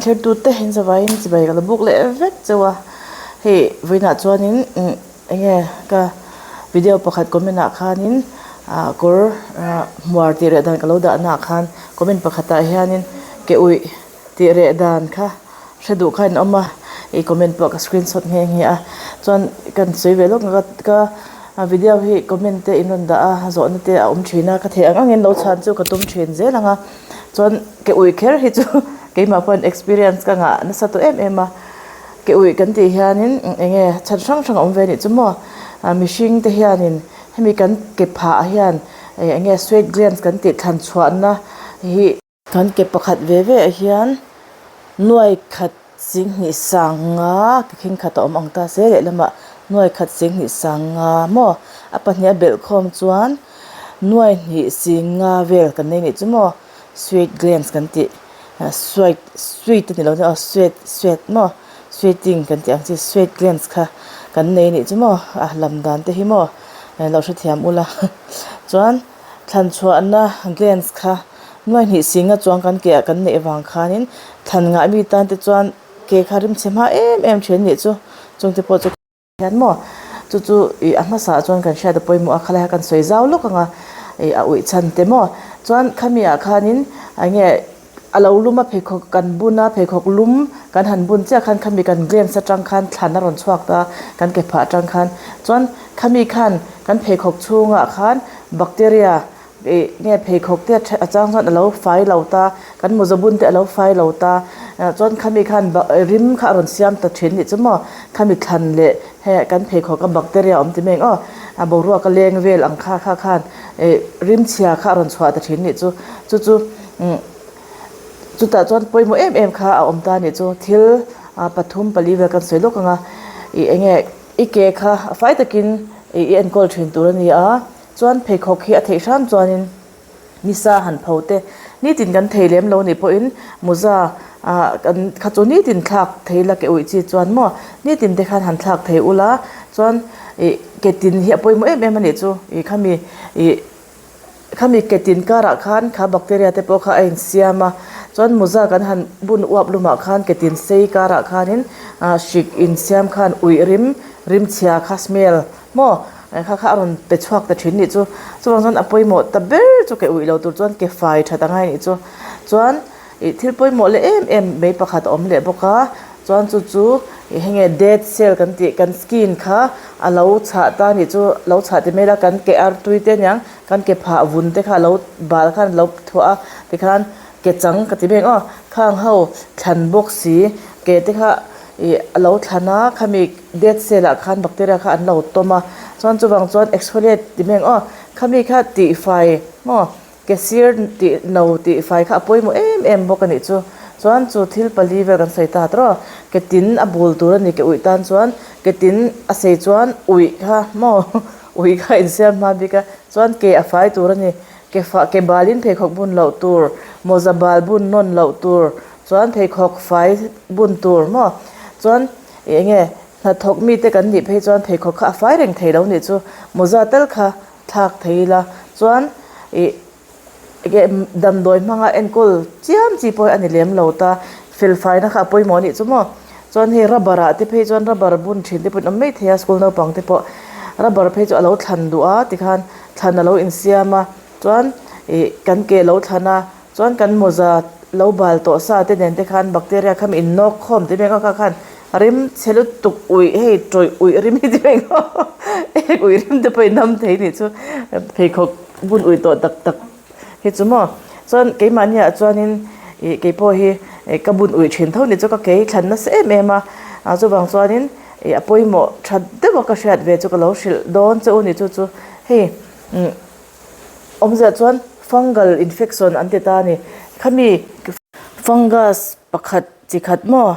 thlir tute in zavaiin chibai ka la buk leh vek chauh a hei vawiinah chuanin umm eng nge ka video pakhat comment ah khanin ah kawr ah hmuar tih reh dan ka lo dah naah khan comment pakhatah hianin ke uih tih reh dan kha hre duh kha an awm a ih comment pawh ka screenshot nghe nghe a chuan kan sawi ve lawk ang ka video hi comment te in rawn dah a zawhna te a awm thin a ka theih ang angin lo chhan chu ka tum thin zel ang a chuan ke ui kher hi chu keimah pawhin experience ka ngah nasa tawh em em a ke ui kan tih hianin eng nge chhan hrang hrang a awm ve anih chu maw mihring te hianin hemi kan ke phah hian eng nge sweat glands kan tih thlan chhuahna hi. Kan ke pakhat ve ve ah hian nuai khat singhnih sang nga ke khing khat a awm ang ta se lehlamah nuai khat singhnih sang nga maw a pahnih a belh khawm chuan nuai hnih sing nga vel kan nei nih chu maw sweat glands kan tih sweat sweet a ni lo aw sweat sweat maw sweating kan tih ang chi sweat glands kha kan nei nih chu maw a lam dan te hi maw lo hrethiam ula chuan thlan chhuahna glands kha. Nuai hnih singa chuang kan ke ah kan neih vang khanin thlan ngah mi tan te chuan ke kha rim chhe hma em em thin nih chu chung te pawh chu hian maw chu chu ih a hmasa ah chuan kan hriat a pawimawh a khalai kha kan sawi zau lawk ang a ih a uih chhan te maw chuan khami ah khanin eng nge a lo lum a pheikhawk kan bun a pheikhawk lum kan han bun chiah khan khami kan glands atang khan thlan a rawn chhuak ta kan ke phah atang khan chuan khami khan kan pheikhawk chhungah khan bacteria Ih nge pheikhawk te a chang chuan a lo fai lo ta, kan mawza bun te a lo fai lo ta, chuan khami khan rim kha a rawn siam ta thin nih chu maw, khami thlan leh hei kan pheikhawk a bacteria awm ti mai ang aw, a boruak a leng vel ang kha kha khan ih rim chhia kha a rawn chhuah ta thin nih chu, chu chu umm chutah chuan pawimawh em em kha a awm ta nih chu, thil pathum pali vel kan sawi lawk ang a, ih eng nge i ke kha fai takin ih i enkawl thin tur a ni a. Chuan pheikhawk hi a theih hram chuanin nisa han pho te nitin kan thei lem lo nih pawhin mawza ah kan kha chu nitin thlak thei la ke uih chi chuan maw nitin te khan han thlak thei ula chuan ih ke tin hi a pawimawh em em a nih chu ih khami ih khami ke tin karah khan kha bacteria te pawh kha a insiam a chuan mawza kan han bun uap lumah khan ke tin sei karah khanin ah hrik insiam khan uih rim rim chhia kha smell Maw? Kha kha a rawn pe chhuak ta thin nih chu. Chuvang chuan a pawimawh ta ber chu ke uih lo tur chuan ke fai that angai nih chu. Chuan ih thil pawimawh leh em em mai pakhat a awm leh bawk a, chuan chu chu ih heng nge dead cell kan tih kan skin kha a lo chhah ta nih chu, lo chhah ti mai ila kan ke artui te aniang kan ke phah vun te kha a lo bal khan a lo thuah a tikhan ke chang ka ti mai ang aw khang ho thlan bawk si ke te kha ih a lo thlan a khami dead cell ah khan bacteria kha an lo tawm a chuan chuvang chuan exfoliate ti mai ang aw khami kha tihfai maw ke sir tih no tihfai kha a pawimawh em em bawk a nih chu chuan chu thil pali vel kan sawi ta tawh ke tin a bul tur a ni ke uih tan chuan ke tin a sei chuan uih kha maw uih kha a insiam hma bik a chuan ke a fai tur a ni ke fah ke balin pheikhawk bun loh tur mawza bal bun nawn loh tur chuan pheikhawk fai bun tur maw chuan ih eng nge hnathawk mite kan nih phei chuan pheikhawk kha a fai reng thei lo nih chu mawza tal kha thlak thei ila chuan ih enge damdawi hmanga enkawl chiam chi pawh hi a ni lem lo ta fel faina kha a pawimawh a nih chu maw chuan hei rubber ah te phei chuan rubber bun thin te pawh an awm mai thei a school naupang te pawh rubber phei chu a lo thlan duh a tikhan thlan a lo insiam a chuan ih kan ke lo thlan a. Chuan kan mawza lo bal tawh sa te nen te khan bacteria kha mi in nawk khawm ti mai kha khan rim chhe lutuk uih hei tawih uih rim hi ti mai ek uih rim te pawh in nam thei nih chu pheikhawk bun uih tawh tak tak hi chu maw chuan keimahni ah chuanin ih keipawh hi ka bun uih thin tho ni chu ka kei thlan nasa em em a chuvang chuanin ih a pawimawh that deuh a ka hriat ve chu ka lo hrilh dawn che u ni chu chu hei umm. Awmzia chuan fungal infection an ti ta a ni. Khami fungus pakhat chi khat maw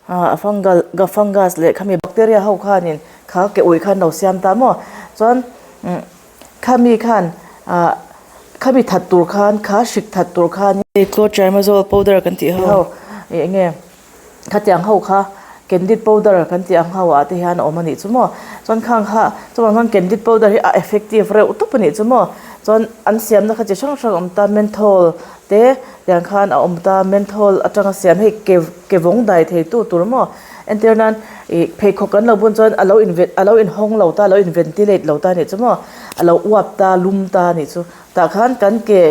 ah fungal ga fungus leh khami bacteria ho khanin kha ke ui khan lo siam ta maw chuan umm khami khan ah khami that tur khan kha hrik that tur khan Clotrimazole powder kan tih ho ih eng nge khatiang ho kha. Candid powder kan tih ang ho ah te hian a awm a nih chu maw chuan khang kha chuvang chuan candid powder hi a effective reuh tawp a nih chu maw chuan an siamna kha chi hrang hrang a awm ta menthol te tiang khan a awm ta menthol atanga siam hei ke ke vawng dai thei tu tur maw entir nan ih pheikhawk kan lo bun chuan a lo in a lo inhawng lo ta a lo in ventilate lo ta a nih chu maw a lo uap ta lum ta a nih chu tah khan kan ke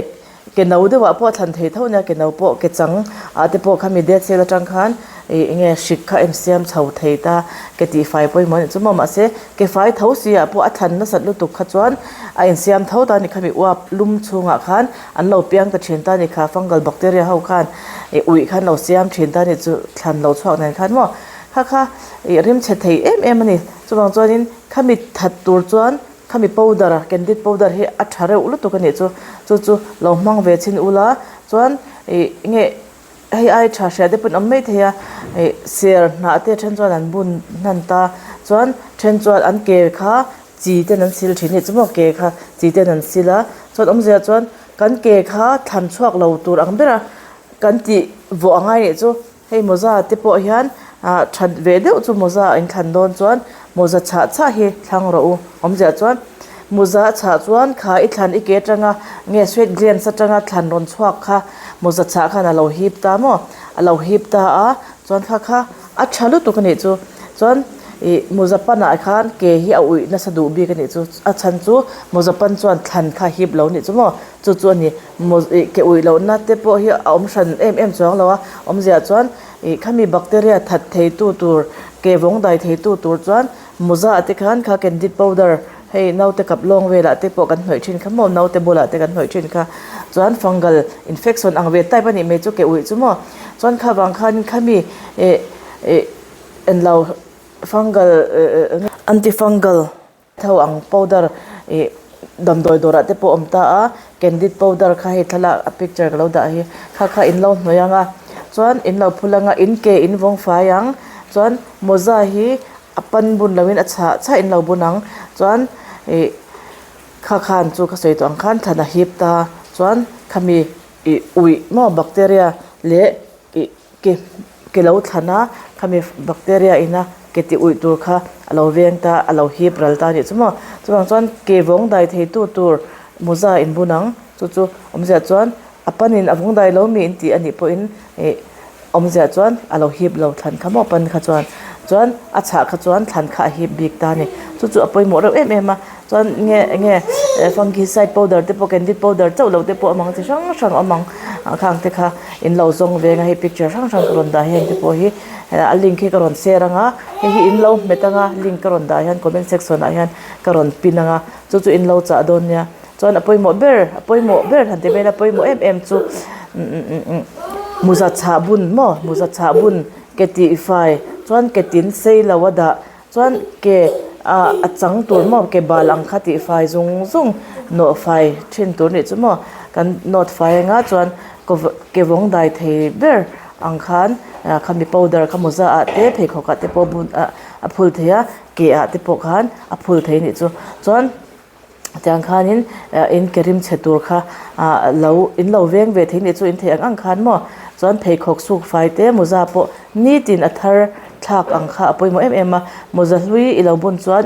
Ke no deuhah pawh a thlan thei tho nia, ke no pawh ke chang ah te pawh khami dead cell atang khan ih enge hrik kha a insiam chho thei ta, ke tihfai pawimawh a nih chu maw mahse ke fai tho si ah pawh a thlan nasat lutuk kha chuan a insiam tho ta a ni khami uap lum chhungah khan an lo piang ta thin ta a ni kha fungal bacteria ho khan ih uih khan lo siam thin ta a ni chu thlan lo chhuak nen khan maw kha kha ih rimchhe thei em em a ni chuvang chuanin khami that tur chuan. Khami powder, candid powder hi a tha reuh lutuk a nih chu, chu chu lo hmang ve chhin ula chuan ih nge hei ai tha hria te pawhin awm mai thei a, ih ser hnah te then chuan an bun hnan ta chuan then chuan an ke kha chi ten an sil thin a nih chu maw ke kha chi ten an sil a chuan awmzia chuan kan ke kha thlan chhuak lo tur ang ber a kan tih vawh a ngai nih chu. Hei mawza te pawh hian ah that ve deuh chu mawza a inthlan dawn chuan mawza chhah chhah hi thlang rawh u. Awmzia chuan mawza a chhah chuan kha i thlan i ke atanga nge sweat glands atanga thlan rawn chhuak kha mawza chhah khan a lo hip ta maw? A lo hip ta a chuan kha kha a tha lutuk a nih chu. Chuan ih mawza panah khan ke hi a uih nasa duh bik a nih chu. A chhan chu mawza pan chuan thlan kha a hip lo a nih chu maw? Chu chu a ni. Maw ih ke uih lohna te pawh hi a awm hran em em chuang lo a, awmzia chuan ih khami bacteria that thei tu tur ke vawng dai thei tu tur chuan mawza te khan kha candid powder hei naute kap lawng velah te pawh kan hnawih thin kha maw naute bulah te kan hnawih thin kha chuan fungal infection ang ve type a nih mai chu ke uih chu maw chuan kha vang khan khami ih ih englo fungal antifungal. Tho ang powder ih damdawi dawrah te pawh a awm ta a candid powder kha hei thlalak a picture ka lo dah hi kha kha in lo hnawih ang a chuan in lo phul ang a in ke in vawng fai ang chuan mawza hi a pan bun lo in a chhah chhah in lo bun ang chuan ih kha khan chu ka sawi tawh ang khan thlan a hip ta chuan khami ih uih maw bacteria leh ih ke ke lo thlan a khami bacteria ina ke ti uih tur kha a lo veng ta a lo hip ral ta a nih chu maw chuvang chuan ke vawng dai thei tu tur mawza in bun ang chu chu awmzia chuan a panin a vawng dai lo mi in tih a nih pawhin ih awmzia chuan a lo hip lo thlan kha maw pan kha chuan chuan a chhah kha chuan thlan kha a hip bik ta a ni chu chu a pawimawh reuh em em a chuan nge enge fungicide powder te pawh candid powder chauh lo te pawh a awm ang chi hrang hrang a awm ang ah khang te kha in lo zawng veng a hei picture hrang hrang ka rawn dah heng te pawh hi a link hi ka rawn share ang a hei hi in lo hmet ang a link ka rawn dah hian comment section ah hian ka rawn pin ang a chu chu in lo chah dawn nia chuan a pawimawh ber a pawimawh ber han ti mai ila pawimawh em em chu mawza chhah bun maw mawza chhah bun ke tihfai chuan ke tin sei lo a dah. Chuan ke ah a chang tur maw ke bal ang kha tih fai zung zung nawh fai thin tur nih chu maw kan nawt fai anga chuan ke vawng dai thei ber ang khan ah khami powder kha mawza ah te pheikhawk ah te pawh bun ah a phul thei a ke ah te pawh khan a phul thei nih chu chuan. Tiang khanin in ke rim chhe tur kha ah lo in lo veng ve thei nih chu in theih ang ang khan maw chuan pheikhawk suk fai te mawza pawh nitin a thar thlak ang kha a pawimawh em em a mawza hlui i lo bun chuan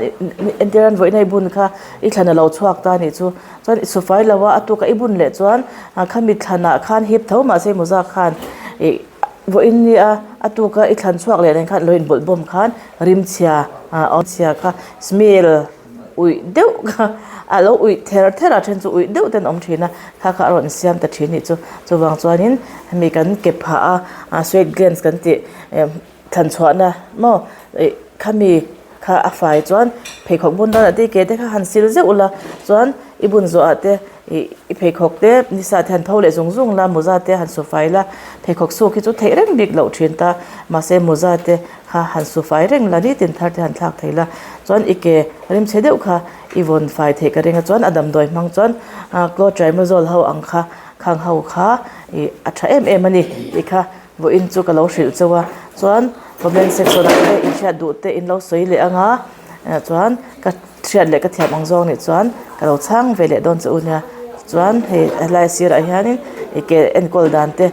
entir an vawiin a i bun kha i thlan a lo chhuak ta nih chu chuan i su fai lo a a tuka i bun leh chuan khami thlanah khan hip tho mahse mawza khan ih vawiin nia a tuka i thlan chhuak leh nen khan lo inbawlh bawm khan rim chhia ah awm chhia kha smell. Uih deuh kha a lo uih ther ther a then chu uih deuh ten a awm thin a kha kha a rawn siam ta thin nih chu chuvang chuanin hemi kan ke phah a sweat glands kan tih thlan chhuahna maw ih khami kha a fai chuan pheikhawk bun danah te ke te kha han sil zeuh ula chuan i bun zawhah te ih i pheikhawk te nisa te han pho leh zung zung la mawza te han su fai la pheikhawk suk hi chu theih reng bik loh thin ta mahse mawza te. Kha han su fai reng la nitin thar te han thlak thei la chuan i ke rimchhe deuh kha i vawn fai theih ka ring a chuan a damdawi hmang chuan clotrimazole ho ang kha khang ho kha ih a tha em em a ni tih kha vawiin chu ka lo hrilh chauh a chuan comment section ah te in hriat duh te in lo sawi leh ang a chuan ka hriat leh ka thiam ang zawng nih chuan ka lo chhang ve leh dawn che u nia chuan hei helai sirah hianin i ke enkawl dan te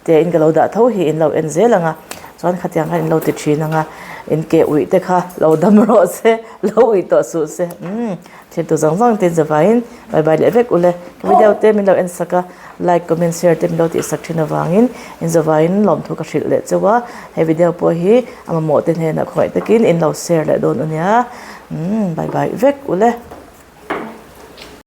te in ka lo dah tho hi in lo en zel ang a. Chuan khatiang khan in lo ti thin ang a, in ke uih te kha lo dam rawh se, lo uih tawh suh se. Umm thiantu zawng zawng te in zavaiin bye bye leh vek ule. Ka video te min lo en sak a, like, comment, share te min lo tih sak thin avangin in zavaiin lawmthu ka hrilh leh chauh a. He video pawh hi a mamawh te hnenah khawngaih takin in lo share leh dawn a nia. Umm bye bye vek ule.